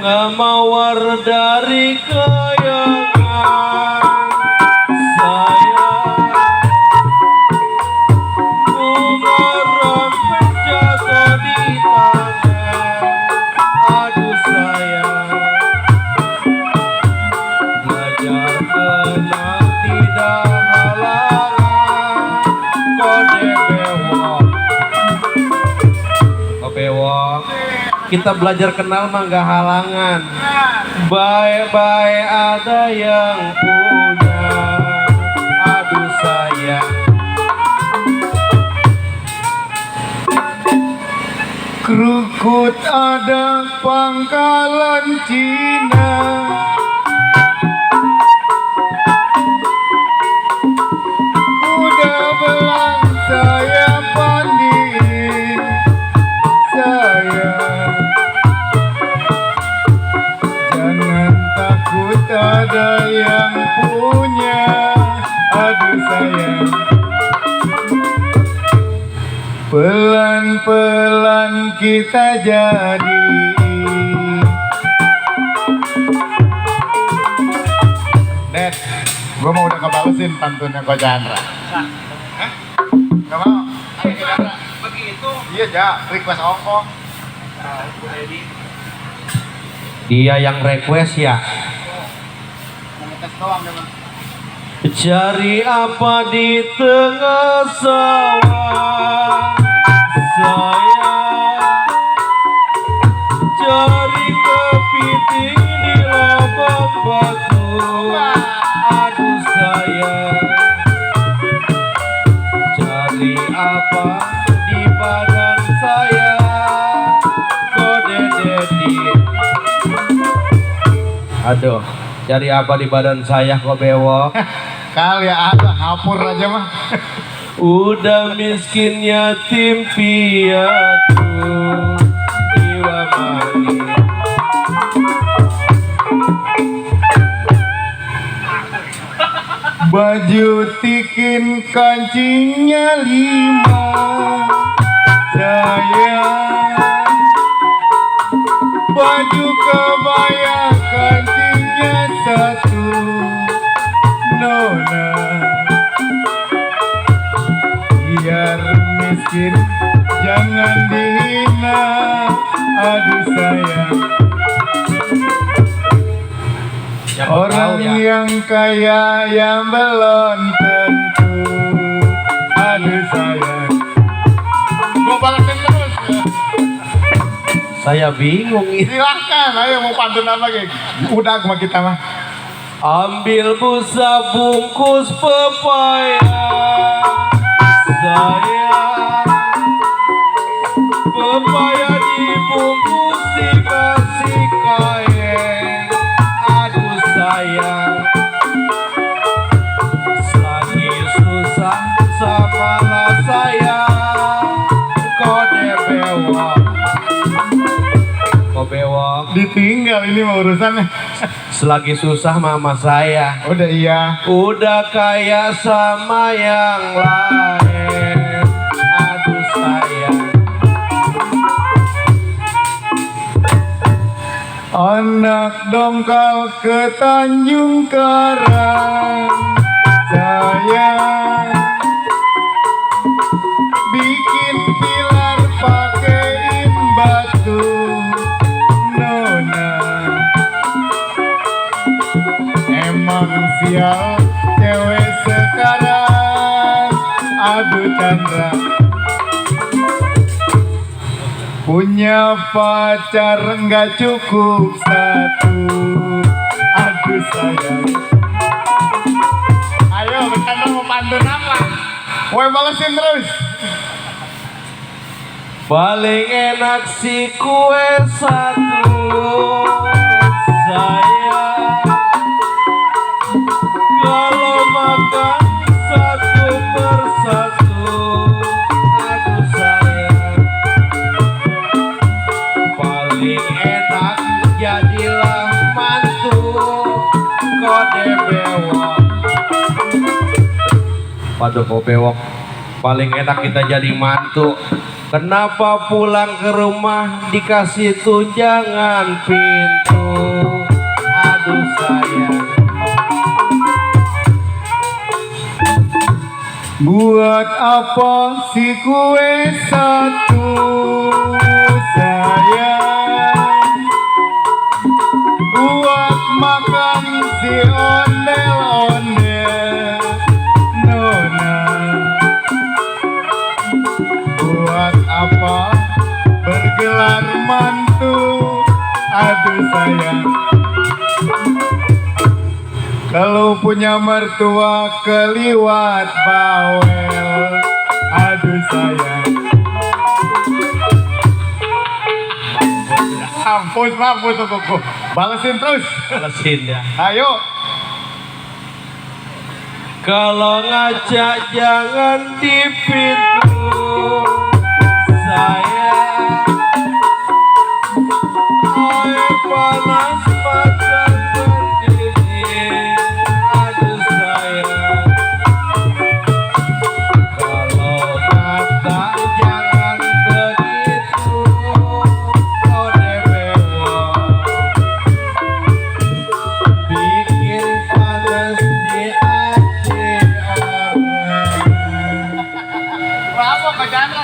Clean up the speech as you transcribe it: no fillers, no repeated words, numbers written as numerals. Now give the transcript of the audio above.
mawar dari kayangan sayang, bunga rampet jatuh di tangan. Aduh sayang, belajar tenang tidak halangan. Kode bewok, bewok. Kita belajar kenal mah gak halangan. Baik-baik ada yang punya. Aduh sayang, Krukut ada pangkalan Cina, kuda belang saya pandingin sayang. Jangan takut ada yang punya. Aduh sayang, pelan-pelan kita jadi. Dad, gue mau udah kebalesin pantunnya Ko Chandra. Hah? Gak mau? Ayo Chandra. Begitu? Iya, ja. Request ongkong. dia yang request ya. Mau ngetes doang deh, Bang. Cari apa di tengah sawah sayang, cari kepiting di lubang batu. Aduh sayang, cari apa di badan saya. Kode dedi, aduh, cari apa di badan saya kok bewok. Kali ada hapur aja mah. Udah miskin yatim piatu jiwa mani. Baju tikin kancingnya 5 sayang, baju kebaya kancingnya 1 nona. Biar miskin jangan dihina. Aduh sayang, orang yang kaya yang belum tentu. Aduh sayang, gua balasin terus. Saya bingung ini. Silahkan, ayo mau pantun apa lagi? Udah sama kita mah. Ambil busa bungkus pepaya sayang, pepaya dibungkus dikasih kain. Aduh sayang, selagi susah samalah saya. Kode bewok, kok bewok. Ditinggal ini mau urusannya. Selagi susah mama saya, Udah iya. udah kaya sama yang lain. Aduh sayang, Anak dongkal ke Tanjung Karang sayang, bikin pilar pakein batu nona. Emang sial cewek sekarang. Aduh Chandra, punya pacar nggak cukup 1. Aduh sayang, ayo bercanda mau pantun apa? Woi balesin terus. paling enak si kue 1 sayang, kalau makan 1 per 1. Aduh sayang, paling enak jadilah mantu. Kode bewok, waduh kok bewok. Paling enak kita jadi mantu, Kenapa pulang ke rumah dikasih tunjangan pintu? Aduh sayang. Buat apa si kue satu sayang? Buat makan si ondel-ondel nona. Buat apa bergelar mantu? Aduh sayang. Kalau punya mertua keliwat bawel. Aduh sayang. Mampus kok. Balesin terus. Balesin ya. Ayo. Kalau ngajak jangan di pintu sayang. Air panas masak sendiri. Aduh sayang. Kalau ngajak jangan begitu. Kau debewo bikin panas di hati orang. Bravo, Kak Chandra.